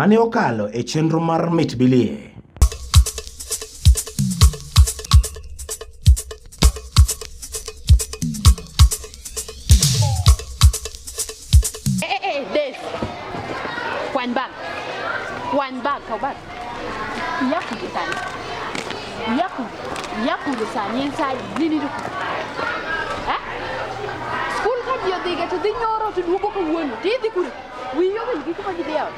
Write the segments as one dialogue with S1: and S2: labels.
S1: mane okalo e chenro mar Mit Bilie.
S2: Eh, eh, eh, Des. Kwany bag. Kwany bag, kaw bag. Iya kuje sani. Iya kuje. Iya kuje sani en sa adi? Nini to kuje. Eh? Skul ka ji odhiga to dhi nyoro to duogo kawuono. To idhi kure? Wiyi owil gi kuma gidhi ot.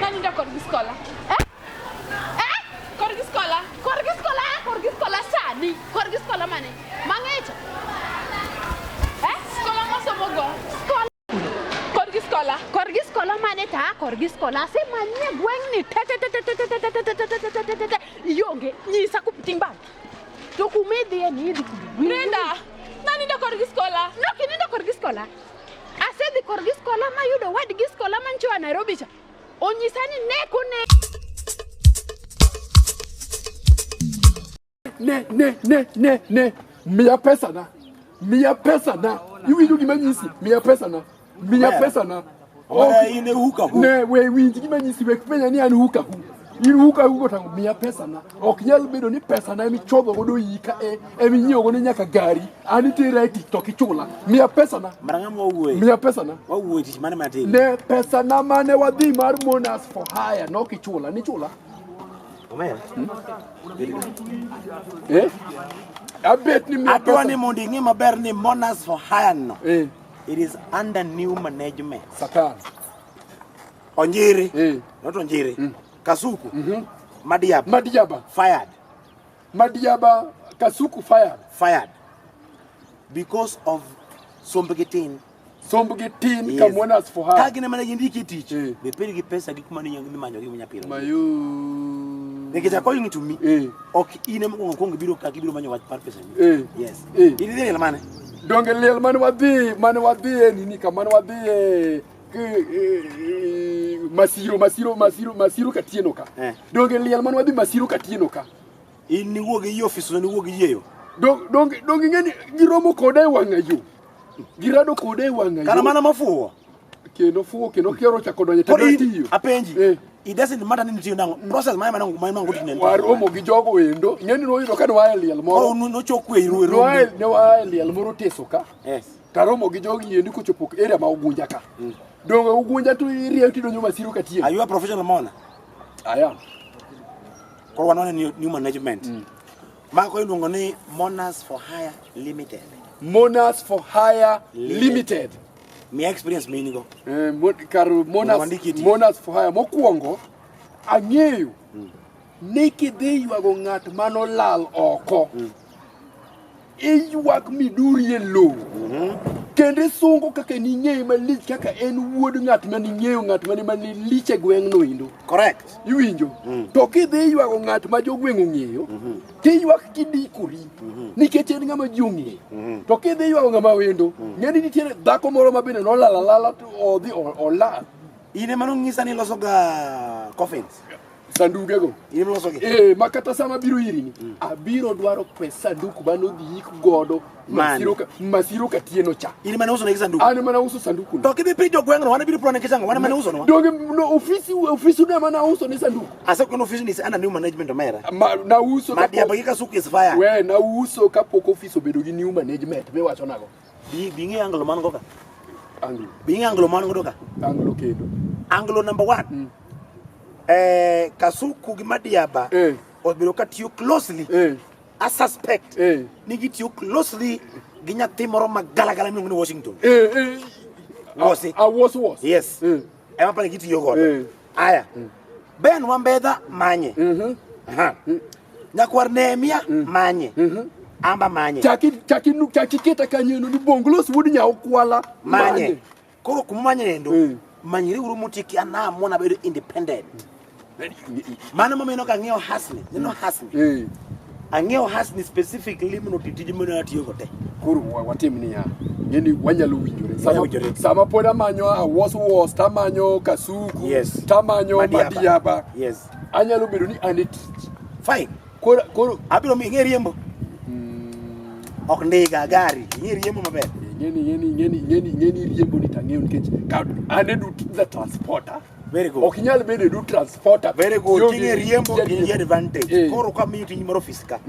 S3: Nanindo korgi skola.
S2: Eh?
S3: Eh? Korgi skola.
S2: Korgi skola, korgi skola sani. Korgi skola mane? Mang'echa. Eh?
S3: Skola masomogo.
S2: Skola.
S3: Korgi skola.
S2: Korgi skola mane ta korgi skola asemanye gweng'ni te te te te te te te te te te te te te te te ionge nyisa ting bag to kuma idhiye ni idhi kure
S3: Brenda. Nanindo korgi skola.
S2: Nok inindo korgi skola asedhi korgi skola mayudo wadgi skola manchoa Nairobi cha onyisa ni neko ne
S4: Ne, ne, ne, ne, ne. Miya pesa na. Miya pesa na. Iwinjo gima nyisi? Miya pesa na. Miya pesa na.
S5: Omera in e huka hu.
S4: Ne, we winj gima nyisi wek penja ni an huka hu. In huka hu go tango miya pesa na. Ok nyal bedo ni pesa na emichodho godo ika e eminyiewo godo nyaka gari. An itera e tich to ok ichula. Miya pesa na.
S5: Mara ng'ama wawuoye?
S4: Miya pesa na.
S5: Wawuoye tich mane matin?
S4: Ne pesa na mane wadhi mar Monas for hire nok ichula. Nichula?
S5: Omera.
S4: Eh? Abet ni miya
S5: Adwa
S4: pesa.
S5: ni mondo ing'e maber ni Monas for hire no.
S4: Eh.
S5: It is under new management.
S4: Satan.
S5: Onjiri.
S4: Eh.
S5: Not Onjiri. Kasuku. Madiaba.
S4: Madiaba.
S5: Fired.
S4: Madiaba Kasuku fired.
S5: Fired. Because of sombgi tin.
S4: Sombgi tin
S5: Yes.
S4: ka Monas for hire.
S5: Ka gin ema ne gindiki e tich,
S4: Eh.
S5: be ped gi pesa gi kuma nimanyo gi munyapiro.
S4: Mayo.
S5: Nikech according to me,
S4: Eh.
S5: ok in ema okuongo kuongo biro ka gibiro manyo wach mar pesa ni.
S4: Eh.
S5: Yes.
S4: Eh.
S5: In idhi liel mane?
S4: Donge liel mane wadhi mane wadhi e nini ka mane wadhi e e, Masiro Masiro Masiro Masiro Katieno ka.
S5: Eh.
S4: Donge liel mane wadhi Masiro Katieno ka.
S5: In niwuog gi ofis no niwuog gi yieyo.
S4: Dong dong dong ing'e ni giromo koda e wang'a yo. Girado koda e wang'a yo.
S5: Kara mana mafuwo.
S4: Kendo fuwo kendo kioro chako donjo
S5: Koro
S4: to
S5: in
S4: tiyo.
S5: apenji.
S4: Eh.
S5: It doesn't matter ni nitiyo nang'o. Process mane mane mane mane tine.
S4: Waromo gi jogo endo. Ing'e ni noyudo ka ne waa e liel
S5: Koro
S4: moro.
S5: nochokwe e
S4: Ne waa e- ne waa e liel moro teso ka.
S5: Yes.
S4: Taromo gi jogi endi kochopo area ma Ugunja ka. Donge Ugunja to irieyo tidonjo Masiro Katieno.
S5: Are you a professional mourner?
S4: I am.
S5: Koro wan wane new management. Mako iluongo ni Mourners for Hire Limited.
S4: Mourners for Hire
S5: Limited.
S4: Limited.
S5: Miya experience ma in go.
S4: Eh, kar Mourners,
S5: Wandiki tich.
S4: Mourners for Hire mokwongo ang'eyo ni kidhi ywago ng'at manolal oko iywak midurie lowo kendo isungo kaka ning'eye malich kaka en wuod ng'at maning'eyo ng'at mane mane lich e gweng'no endo.
S5: Correct.
S4: Iwinjo? To kidhi ywago ng'at ma jogweng' ong'eyo, tiywak kidikori nikech en ng'ama ji ong'eyo. To kidhi ywago ng'ama wendo, ng'e ni nitiere dhako moro ma bende nolal alala to odhi olal.
S5: In ema nonyisa ni ilosoga coffins.
S4: Sandugego.
S5: In ema ilosogi.
S4: Eh, ma kata sama abiro iri ni, abiro dwaro pes sanduku mane odhi yik godo
S5: Mane?
S4: Masiro ka, Masiro Katieno cha.
S5: In ema ne uso negi sanduku.
S4: An ema nauso sanduku no.
S5: To kidhi penjo gweng'no, wan ibiro paro nikech ang'o? Wan ema ne usonwa.
S4: Donge no, ofisi ofisi no ema nauso ni sanduku.
S5: Asekono ofisi ni under new management omera.
S4: Ma, nauso
S5: Madiaba
S4: kapok
S5: gi Kasuku is fired.
S4: we nauso kapok ofis obedo gi new management miwacho nago.
S5: Bi bi ng'e Anglo man go ka.
S4: Anglo.
S5: Bi ng'e Anglo man godo ka.
S4: Anglo kendo.
S5: Anglo number 1. Eh, Kasuku gi Madiaba
S4: Eh.
S5: obedo ka tiyo closely.
S4: Eh.
S5: A suspect
S4: Eh.
S5: ni gitiyo closely gi nyathi moro ma galagala miluongo ni Washington.
S4: Eh, eh.
S5: Wosi.
S4: A, a was was.
S5: Yes.
S4: Eh.
S5: Ema pare gitiyo godo.
S4: Eh.
S5: Aya. Ben Wambedha manye. Aha. Nyakwar Nehemia manye. Amba manye.
S4: Chaki chaki nu chaki keta kanyo ni bonglos wuod nya okwala
S5: Manye. Koro kuma manye endo.
S4: Eh.
S5: Manyre uru mutieki an naamua nabedo independent. Mano momiyo ka ang'iewo hasni, neno hasni.
S4: Eh.
S5: Ang'iewo hasni specifically mondo oti tije mane atiyogo te.
S4: Koro watim niya. Ng'eni wanyalo winjore.
S5: Wanyalo
S4: Sama,
S5: winjore.
S4: sama pod amanyo awos wos tamanyo kasuku
S5: Yes.
S4: tamanyo
S5: Madiaba.
S4: madiaba.
S5: Yes.
S4: Anyalo bedo ni an e tich.
S5: Fine.
S4: Koro koro
S5: Abiro mi ing'e riembo. Ok ndiga gari, ing'e riembo maber.
S4: Ng'eni ng'eni ng'eni ng'eni ng'eni riembo ni tang'eyo nikech ka an e the transporter.
S5: Very good.
S4: Ok inyal bedo edu transporter.
S5: Very good.
S4: Ionge
S5: Ting'e riembo
S4: jariembo.
S5: in gi advantage.
S4: Eh.
S5: Koro ka miyo tich mar ofis ka.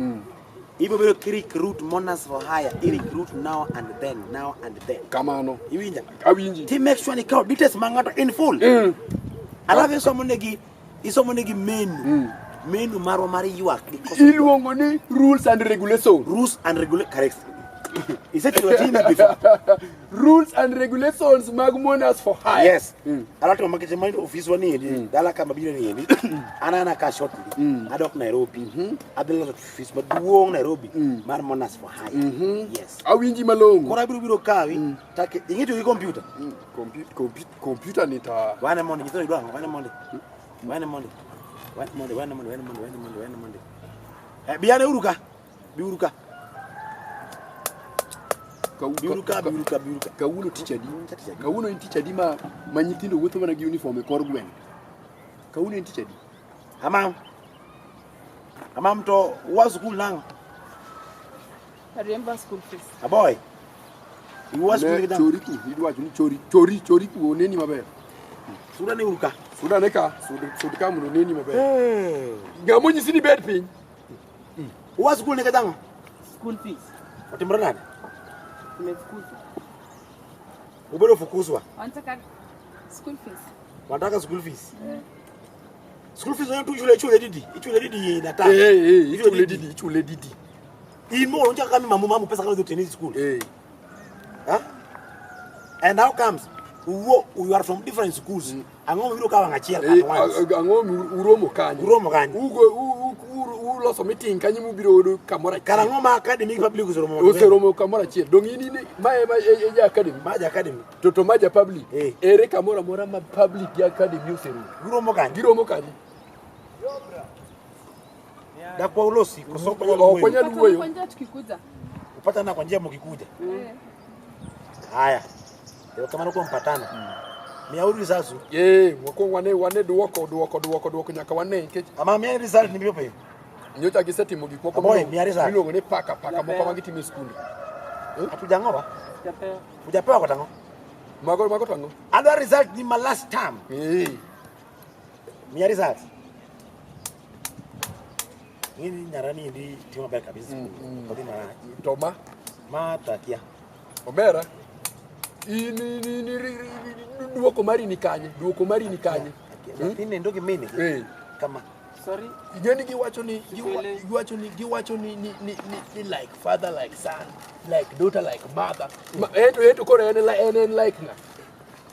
S5: Ibiro bedo ki recruit mourners for hire. I recruit now and then, now and then.
S4: Kamano.
S5: Iwinja?
S4: Awinji.
S5: Ti make sure ni ikawo details mag ng'ato in full. Alafu isomo negi menu. Menu marwa mar ywak gi koso
S4: Iluongo ni rules and regulations.
S5: rules and regulation. Correct. Isetiyo timi before.
S4: Rules and regulations mag mourners for hire.
S5: Yes. Alafu to makech ma ofis wa ni endi, dala kama biro ni endi. An ana ka shortly. Adok Nairobi. Adhi loso ofis maduong' Nairobi mar mourners for hire. Yes.
S4: Awinji malong'o.
S5: Koro abiro biro kawi, take ing'e tiyo gi computer.
S4: Computer ni ta
S5: Wane mondi, nyithindo idwa ang'o? Wane mondi. Wane mondi. Wane mondi, wane mondi, wane mondi, wane mondi, wane mondi. Eh, bi ane uru ka. Bi uru ka. Bi uru ka, bi uru ka, bi uru ka.
S4: Kawuono tich adi?
S5: Tich adi?
S4: Kawuono en tich adi ma nyithindo wuotho mana gi uniform e kor gweng'? Kawuono en tich adi?
S5: Amam. Amam to wa school nang'o?
S3: Ariemba school fees.
S5: Aboy. Iwa school
S4: Ne,
S5: gi dang.
S4: chori ku, idwa wacho ni chori, chori, chori ku oneni maber.
S5: Suda ne uru ka.
S4: Suda ne ka, sud, sud ka mondo oneni maber. Ng'ama onyisi ni bed piny?
S5: Wa school ne kadang'o?
S6: School fees.
S5: Otimore nade?
S6: Tumefukuzwa.
S5: Ubedo fukuzwa.
S3: Wanataka school fees.
S5: Wanataka school fees. School fees onya tu ichule ichule didi. Ichule didi na ta.
S4: Eh, eh, ichule didi, ichule didi.
S5: In mo onja kama mamu mamu pesa kama zote school.
S4: Eh.
S5: Huh? And how comes uwo you are from different schools. Ang'o mibiro kawo achiel
S4: Eh,
S5: at once.
S4: ang'o uromo kanyo?
S5: Uromo kanyo.
S4: Ugo uloso meeting kanyo mubiro yudo kamoro achiel.
S5: Kara ang'o ma academy gi public oseromo?
S4: Oseromo kamoro achiel. Dong' in ma ema e ja academy.
S5: Ma ja academy.
S4: To ma ja public.
S5: Eh.
S4: Ere kamoro amora ma public gi academy oseromo?
S5: Giromo kanyo.
S4: Giromo kanyo.
S5: Dakwa ulosi koso
S4: Ok wanyal
S3: Patana
S4: wuoyo.
S3: kwa njia tukikuja.
S5: Upatana kwa njia mkikuja.
S3: Eh.
S5: Haya. Erokamano kuom patana. Miyauru results.
S4: Eh, wakwong wane duoko duoko duoko duoko nyaka wane nikech
S5: Ama miya result ni piyo piyo.
S4: nyocha gisetimo gik moko
S5: Aboy, miya result.
S4: miluongo ni paka paka moko ma gitimo e skunde.
S5: Hatujang'o ba?
S6: Sijapewa.
S5: Hujapewa kwa tang'o?
S4: Mago mago to ang'o?
S5: Adwa result ni ma last term.
S4: Eh.
S5: Miya result. Ng'ini nyara ni endi timo maber kabisa skul. Odhi marach.
S4: To ma
S5: Ma takia.
S4: omera in duoko mari ni kanye? Duoko mari ni kanye?
S5: Nyathi nindo gi min gi.
S4: Eh.
S5: Kama.
S6: Sorry.
S4: Ing'eni giwacho ni
S6: Sikuelewi.
S4: giwacho ni like father like son, like daughter like mother. Ma, eto koro en en like ng'a?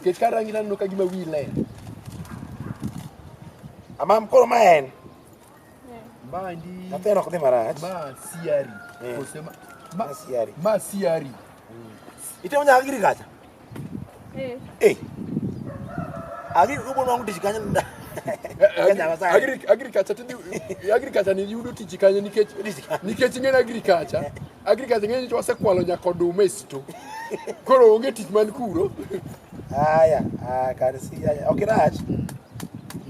S4: Nikech karangi taneno ka gima wiyi ler.
S5: Amam koro ma en.
S4: Ma ndi
S5: Nyathino ok dhi marach.
S4: ma siari.
S5: Eh.
S4: Kose ma
S5: Ma siari.
S4: Ma siari.
S5: Itimo nyaka agriculture.
S3: Eh.
S5: Eh. Agri ubo nwang'o tich kanyo. Kenya Masai.
S4: Agriculture tindi agriculture ni yudo tich kanyo nikech nikech ing'e ni agriculture agriculture ng'e ni wasekwalo nyaka oduma e sto. Koro onge tich man kuro.
S5: Haya, ah, kar si haya. Ok rach.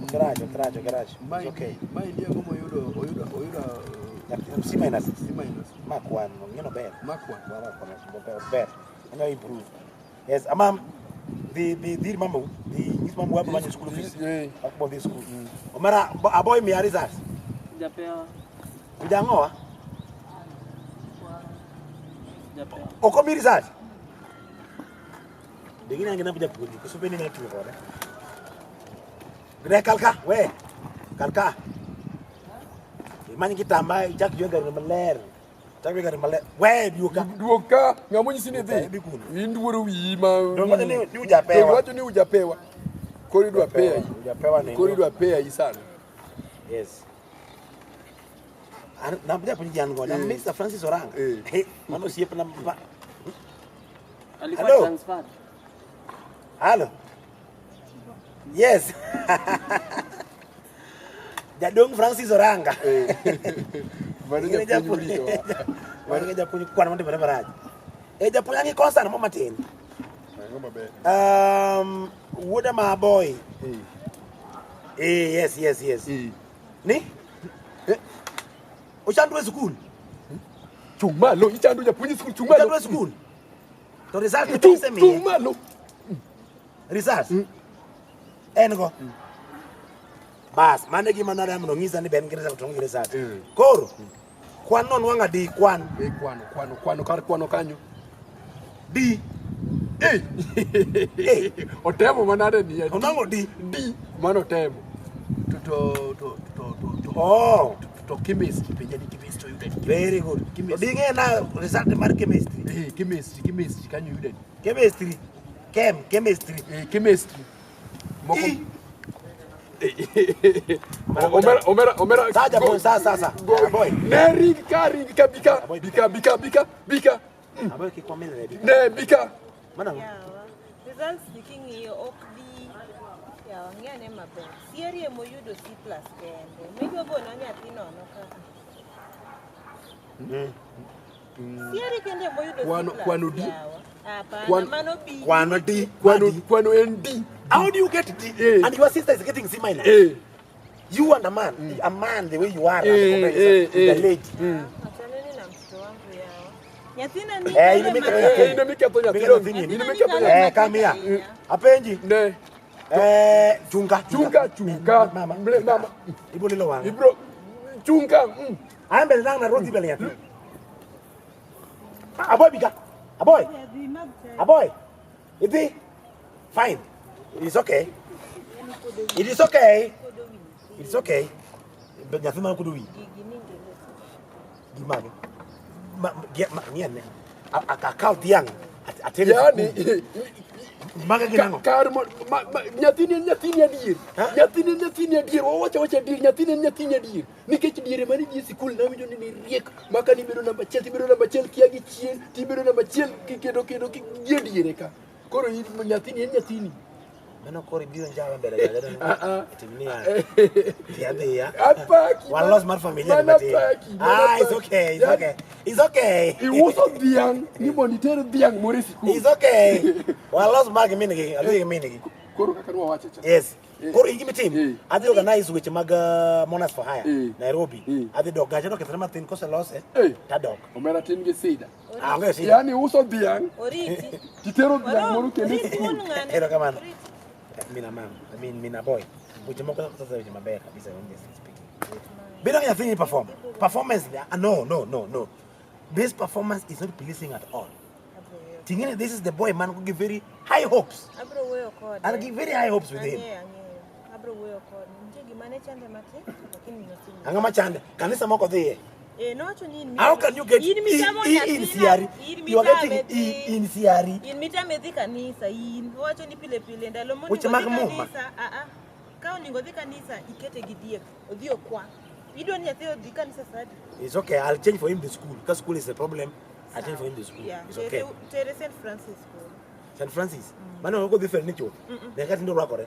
S5: Ok rach, ok rach, ok rach. It's okay.
S4: Maendi ang'o moyudo oyudo
S5: C minus.
S4: C minus.
S5: Mark 1, ng'eno ber.
S4: Mark 1.
S5: Mark 1, ber, ber. Anyalo improve. Yes, amam. The mamu, the nyis mamu wapo manyo school fees.
S4: Eh.
S5: Akbo dhi school. Omera aboy miya results.
S6: Sijapewa.
S5: Ujang'owa?
S6: Sijapewa.
S5: Ok omi results. Degina ngina buja puonji, koso bende inyalo tiyo kode. Gre kalka, we. Kalka. Imany kitamba, ichak ywe gari maler. Chak ywe gari maler. We, duoka.
S4: Duok ka ng'ama onyisi ni
S5: Dhi
S4: dhi.
S5: kuno.
S4: In duoro wiyi ma.
S5: Donge wacho ni hujapewa.
S4: Donge wacho ni hujapewa. Koro idwa peya.
S5: Hujapewa ni.
S4: Koro idwa peya yi sana.
S5: Yes. An na japuonj jan go, na
S4: Eh.
S5: Mr. Francis Oranga.
S4: Eh.
S5: Eh, mano osiepna ma.
S6: Alikuwa
S5: Hello?
S6: transferred.
S5: Halo. Yes. Jaduong' Francis Oranga.
S4: Mano japuonj ritowa.
S5: Mano japuonj kwan motimore marach. E japuonj ang'i concern mo matin.
S4: Ang'o maber?
S5: Wuoda ma boy.
S4: Eh.
S5: Eh, yes, yes, yes.
S4: Eh.
S5: Ni? Eh. Ochandwa e skul.
S4: Chung' malo, ichando japuonj e skul, chung' malo.
S5: Ochandwa e skul. To result
S4: Chung'
S5: osemiye.
S4: chung' malo.
S5: Results. En go. Bas, mano e gima nadwa mondo ong'isa ni be en gi result to onge gi result. Koro, kwan no nwang'o adi kwan?
S4: E kwano, kwano, kwano, kar kwano kanyo.
S5: D.
S4: Eh.
S5: Eh.
S4: Otemo manade ni ya.
S5: Onwang'o D.
S4: D. Mano otemo. To to to to to to.
S5: Oh,
S4: To chemistry penja ni chemistry oyudo adi.
S5: very good. To
S4: Chemistry.
S5: ding'e na result mar chemistry.
S4: Eh, chemistry, chemistry kanyo oyudo adi.
S5: Chemistry. Chem, chemistry.
S4: Eh, chemistry. Moko.
S5: E.
S4: Omera, omera, omera.
S5: Sawa japuonj, sawa, sawa, sawa.
S4: Go.
S5: Aboy.
S4: Ne ring ka, ring ka, bika.
S5: Aboy,
S4: Bika, bika, bika, bika.
S5: Aboy kik wamilre bi.
S4: Ne bika.
S5: Mano ang'o?
S7: Yawa. Results ni king'iyo ok bi yawa ng'i ane maber. Sieri emoyudo C plus kende. Midwa gono nyathi nono kaka. Sieri kende emoyudo C
S4: Kwano-
S7: plus.
S4: kwano D.
S7: Yawa. Hapana,
S4: Kwano-
S7: mano B.
S5: Kwano D.
S4: Kwano,
S5: D.
S4: kwano en D.
S5: How do you get D?
S4: Eh.
S5: And your sister is getting C minus.
S4: Eh.
S5: You and a man the way you are,
S4: Eh,
S5: and compare
S4: eh,
S5: yourself with
S4: eh.
S5: the lady.
S7: Achaneni na mtoto wangu yawa. Nyathina ni
S5: Eh,
S7: kale
S5: ile mika-
S7: matin.
S4: Eh, ine miketho nyathi.
S5: Miketho nyathini.
S4: Ine
S7: Nyathina
S4: miketho
S7: ni
S4: nyathi.
S5: Eh, come here. Apenji.
S4: Ne.
S5: Eh, chunga.
S4: Chunga, chunga.
S5: Mama.
S4: Mle, mama.
S5: Ibo lilo wanga.
S4: Ibro. Chunga. Mm.
S5: Ambe nang na roti bele nyathi. Aboy bika. Aboy. Aboy. Idhi. Fine. It is okay. It is okay. It is okay. But nyathi ma kudo wi. Gimage. Ma ma ng'iyane. Akaw dhiang'. Atere.
S4: Yani.
S5: Mage ginang'o?
S4: Kar mo, ma, ma, nyathini en nyathini adier.
S5: Ha?
S4: Nyathini en nyathini adier. Wawacho awacha adier, nyathini en nyathini adier. Nikech diere mane idhi e sikul nawinjo ni niriek ma ka nibedo namba achiel tibedo namba achiel kia gi chien tibedo namba achiel kendo kendo gi e diere ka. Koro in nyathini en nyathini.
S5: Mano koro ibiro njawa mbele ya
S4: Ah, ah.
S5: Timnia. Dhiya dhiya.
S4: Apaki.
S5: Walos mar familia ni
S4: Mana
S5: matin.
S4: paki, mana
S5: Ah, it's
S4: paki.
S5: okay, it's
S4: Yani-
S5: okay. It's okay.
S4: Iuso dhiang' ni mondo iter dhiang' moro e sikul.
S5: It's okay. Walos mag min gi, adhi gi min gi.
S4: Koro kaka nwawacho cha.
S5: Yes.
S4: Eh.
S5: Koro in gima itim,
S4: Eh.
S5: adhi organize weche mag Monas for Hire,
S4: Eh.
S5: Nairobi.
S4: Eh.
S5: Adhi dok gacha nokethore matin koselose,
S4: Eh.
S5: tadok.
S4: Omera tin gi sida.
S5: Ah, onge shida.
S4: Yani uso dhiang'
S7: Oriti.
S4: titero dhiang' moro kendo e
S7: Oriti
S4: sikul.
S7: wuon ng'ane.
S5: Erokamano.
S7: Oriti.
S5: Mina mama, I mean mina boy. Weche moko sasa weche maber kabisa honestly speaking. Bedo ka nyathini perform. Performance, no, no, no, no. This performance is not pleasing at all. Tingini, this is the boy man who give very high hopes.
S7: Abro wuoyo kode.
S5: And give very high hopes with him.
S7: Ang'eyo, ang'eyo. Abro wuoyo kode. Nitie gima ne chande matin, lakini notimre.
S5: Ang'o machande? Kanisa moko dhiye.
S7: Eh, nowacho ni in
S5: How can you get
S7: in
S5: E,
S7: mitamo
S5: E in
S7: nyathina,
S5: CRE?
S7: in
S5: You are getting
S7: mitame
S5: E
S7: dhi.
S5: in CRE.
S7: In mitame dhi kanisa in. Owacho ni pile pile ndalo monego
S5: Weche mag
S7: dhi
S5: Muma.
S7: kanisa, ah ah. Ka onego dhi kanisa ikete gi diek, odhi okwa. Idwa ni nyathi odhi kanisa sa adi?
S5: It's okay. I'll change for him the school. Because school is a problem. I'll change for him the school.
S7: Yeah,
S5: It's okay.
S7: Tere St. Francis school.
S5: St. Francis. Mano ok odhi fel ni chuth. Ne ka tinde orwakore.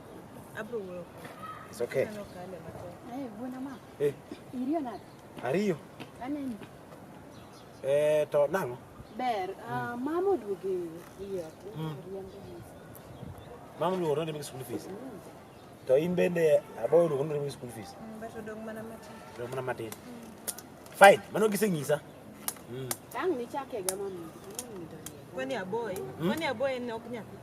S7: Abro wuoyo kode.
S5: It's okay.
S7: Aneno kale matek.
S2: Eh, wuon ama.
S5: Eh,
S2: Iriyo nade?
S5: ariyo.
S2: Aneni.
S5: Eh, to nang'o?
S2: Ber, ah, mama oduogo e ot. Oriembe.
S5: Mama oluoro ni school fees. To in bende aboyo oluoro ni school fees.
S7: But odong' mana matin.
S5: To mana matin. Fine. Mano gisenyisa.
S2: Ang' nichake ga mama. Mama to riembe.
S7: Kwani aboy? Kwani aboy en ok nyathi?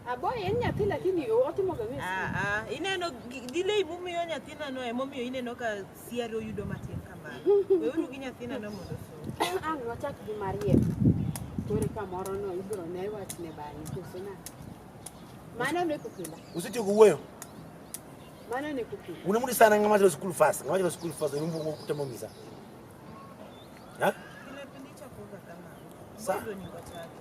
S2: Aboy en nyathi lakini otimo ga ng'e.
S7: Ah, ah, ineno delay mumiyo nyathinano emomiyo ineno ka siari oyudo matin kamano. Weuru gi nyathinano mondo osom.
S2: Ang' wachak gi mariek. Koro kamoro no ibiro ne wachne bang'e koso nade? Mano ne kokela.
S5: Usetieko wuoyo.
S2: Mano ne kokela.
S5: Una muri sana ng'ama chalo school fast. Ng'ama chalo school fast. Umbu kutemo ng'isa. Ha?
S7: Pile pile ichakoga kamano.
S5: Sa-
S7: Aboy onego chaki.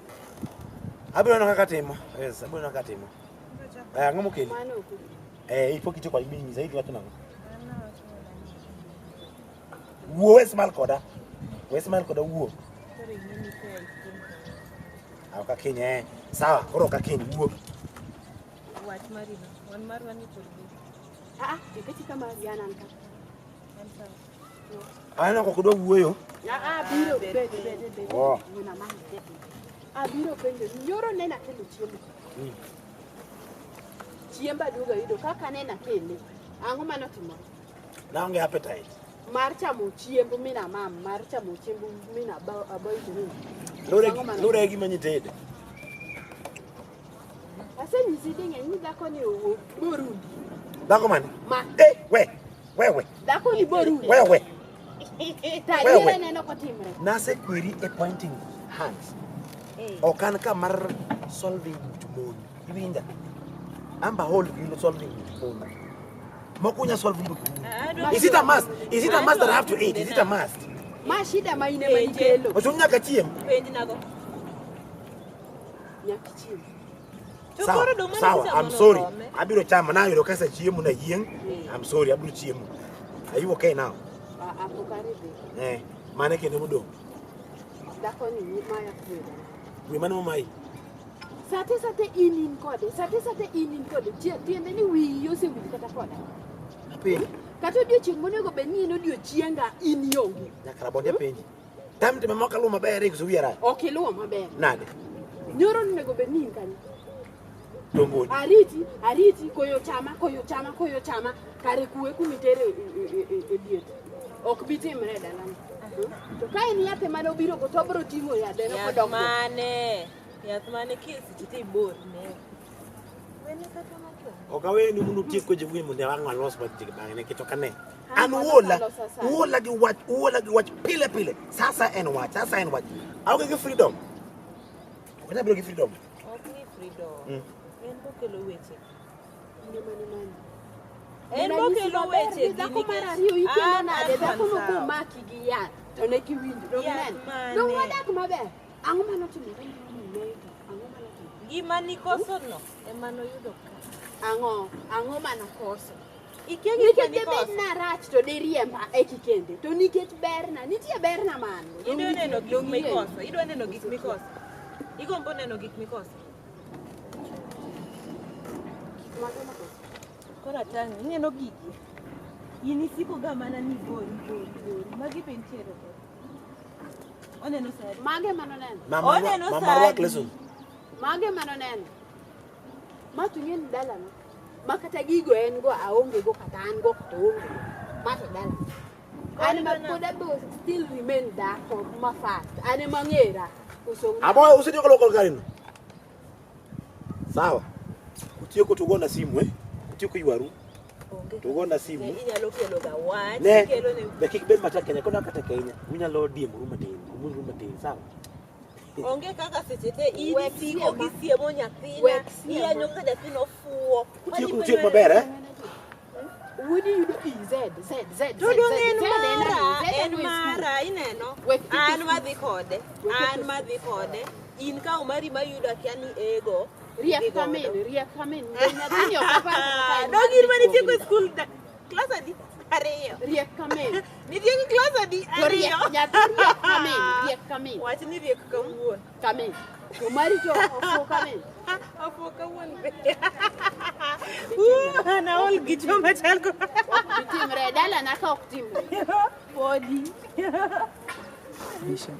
S5: Abiro neno kaka timo. Yes, abiro neno kaka timo.
S7: Ibiro chako.
S5: Eh, ang'o mokeli?
S2: Mano ok okela.
S5: Eh, ipok itieko ibi nyisa iwacho nang'o?
S7: An nawacho mana ni
S5: Wuo we smile koda. We smile koda wuo.
S7: koro ing'e ni ka itim
S5: Ah, ok akiny eh. Sawa, koro ok akiny wuo.
S7: wach mari no. Wan marwa ni pod gi.
S2: Ah, ah, iketi kama an an ka.
S7: En sawa.
S5: Aneno ka ok odwa wuoyo.
S2: Ah, ah, biro bed bed bed.
S5: Oh.
S2: Wuon ama. Abiro penjo ni nyoro ne nakelo chiemo. Chiemba aduogo ayudo kaka ne nakele. Ang'o manotimore?
S5: Naonge appetite.
S2: Mar chamo chiemb mina mam, mar chamo chiemb mina aboy to ni.
S5: Lure
S2: Ang'o mano-
S5: lure gi manyitede.
S2: Asenyisi ding'eny ni dhako ni owuok morundi.
S5: Dhako mane?
S2: Ma.
S5: Eh, we. Wewe.
S2: Dhako ni boru.
S5: Wewe.
S2: To
S5: Wewe.
S2: adiera neno kotimre.
S5: Nasekweri e pointing hands.
S7: Eh.
S5: Ok an ka mar solving buch mon. Iwinja? An ba hold gi solving buch mon. Moko unya solve buch mon.
S7: Ah,
S5: Is it a must? Is it a must that I have to eat? Is it a must?
S2: Ma shida ma in ema nikelo.
S5: Ochuno nyaka achiem.
S7: Penj nago.
S2: Nyaka ichiem.
S7: To
S5: Sawa,
S7: koro dong' mane
S5: sawa,
S7: kichamo
S5: I'm
S7: no
S5: sorry.
S7: rome.
S5: Abiro chamo nayudo kasa chiemo na yieng'. I'm sorry, abiro chiemo. Are you okay now?
S2: Ah, ah, pok aridhi.
S5: Eh, mane kendo modong'.
S2: Dhako ni maya kweda.
S5: Dwe mane momayi?
S2: Sate sate in in kode, sate sate in in kode. Tiende ni wiyi osewil kata koda.
S5: Apenji.
S2: Kata odiochieng' monego bed ni en odiochienga in ionge.
S5: Nyaka rabondi apenji. Tam time mok aluwo maber koso wiya rach.
S2: Ok iluwo maber.
S5: Nade?
S2: Nyoro onego bed ni in kanyo.
S5: Tongoni.
S2: Ariti, ariti, koyo chama, koyo chama, koyo chama. Kare kuwe kumitere e diet. Ok bi timre e dalani. To ka en yath ema nobiro go to obiro ting'o yadheno
S7: Yath
S2: kodok go.
S7: mane? Yath mane kiseche to ibor ne. Wene kata machuok.
S5: Ok aweni mondo utiek weche wuoyi mondo ang' walos wach bang'e nikech ok ane. An
S2: An
S5: uola,
S2: walosa sani.
S5: uola gi wach, uola gi wach pile pile. Sasa en wach, sasa en wach. Aonge gi freedom. Ok anyal bedo gi freedom.
S7: Ok ni freedom.
S5: Mm.
S7: En mokelo weche.
S2: In ema nimanyo.
S7: En
S2: Ranyisi
S7: mokelo
S2: maber
S7: weche
S2: ni
S7: gi
S2: dhako mar
S7: nikech
S2: ariyo ikelo
S7: an
S2: nade
S7: an
S2: dhako no
S7: sawa.
S2: komaki gi yath to ne kiwinjo dong'
S7: Yath
S2: neno
S7: mane?
S2: dong' wadak maber ang'o manotimore ni ang'o manotimore
S7: Gima nikoso no ema noyudo ka.
S2: ang'o ang'o manakoso
S7: Ikia gik ma
S2: nikech debed
S7: nikoso.
S2: narach to diriemba e kikende to nikech berna nitie berna man go
S7: Idwa neno gik
S2: dong' ing'eyo.
S7: mikoso. Idwa neno gik mikoso. Igombo neno gik mikoso.
S2: Gik mage makoso?
S7: Koro atang' ineno gigi. In isiko ga mana ni ibori, ibori, ibori. Magi be nitiere go. Oneno sadi.
S2: Mage manoneno
S5: Mama
S7: Oneno
S5: mama
S7: sadi.
S5: rwak leso.
S2: mage manoneno ma to ing'e ni dalana ma kata gigo en go aonge go kata an go kata oonge go ma to dalana an ma pod abo still remain dhako ma fast an ema ng'era koso
S5: Aboy usetieko luoko garino. Sawa. Kutieko to gona simu eh. Kutieko ywaru
S7: Onge.
S5: to gona simu.
S7: Ne, inyalo kelo ga wach.
S5: Ne,
S7: Ikelo ne
S5: be kik bed matek ahinya, koro kata ahinya, unyalo diemuru matin, umuru matin, sawa?
S7: Onge kaka seche te in
S2: Wek
S7: isiko
S2: siema.
S7: kisiemo nyathina.
S2: Wek siema.
S7: Iyanyo kaka nyathina ofuwo.
S5: Utieko utieko maber eh?
S2: Wuodi yudo E Z Z Z Z
S7: To
S2: Z
S7: dong' en
S2: Z en
S7: mara,
S2: ang'o? Z
S7: en
S2: ang'o e skul?
S7: mara, ineno.
S2: Wek kik
S7: An
S2: iskul.
S7: madhi kode,
S2: Wek kik
S7: an madhi kode. In ka mari mayudo akia ni ego.
S2: Riek
S7: idhi
S2: kamin,
S7: godo.
S2: riek kamin. Nyathini ok apar kata ka en
S7: Dong' in
S2: mar
S7: manitieko e
S2: dichuo
S7: skul klas adi? Ariyo.
S2: Riek kamin.
S7: Nitieko klas adi?
S2: To riek,
S7: Ariyo.
S2: nyathi riek kamin, riek kamin.
S7: Wach ni riek kawuono.
S2: Kamin. To mari to ofuo kamin.
S7: Ofuo kawuono be. Naol gi joma chal ko.
S2: Ok bi timre, dalana ka ok timre.
S7: Podi.
S6: Bisha.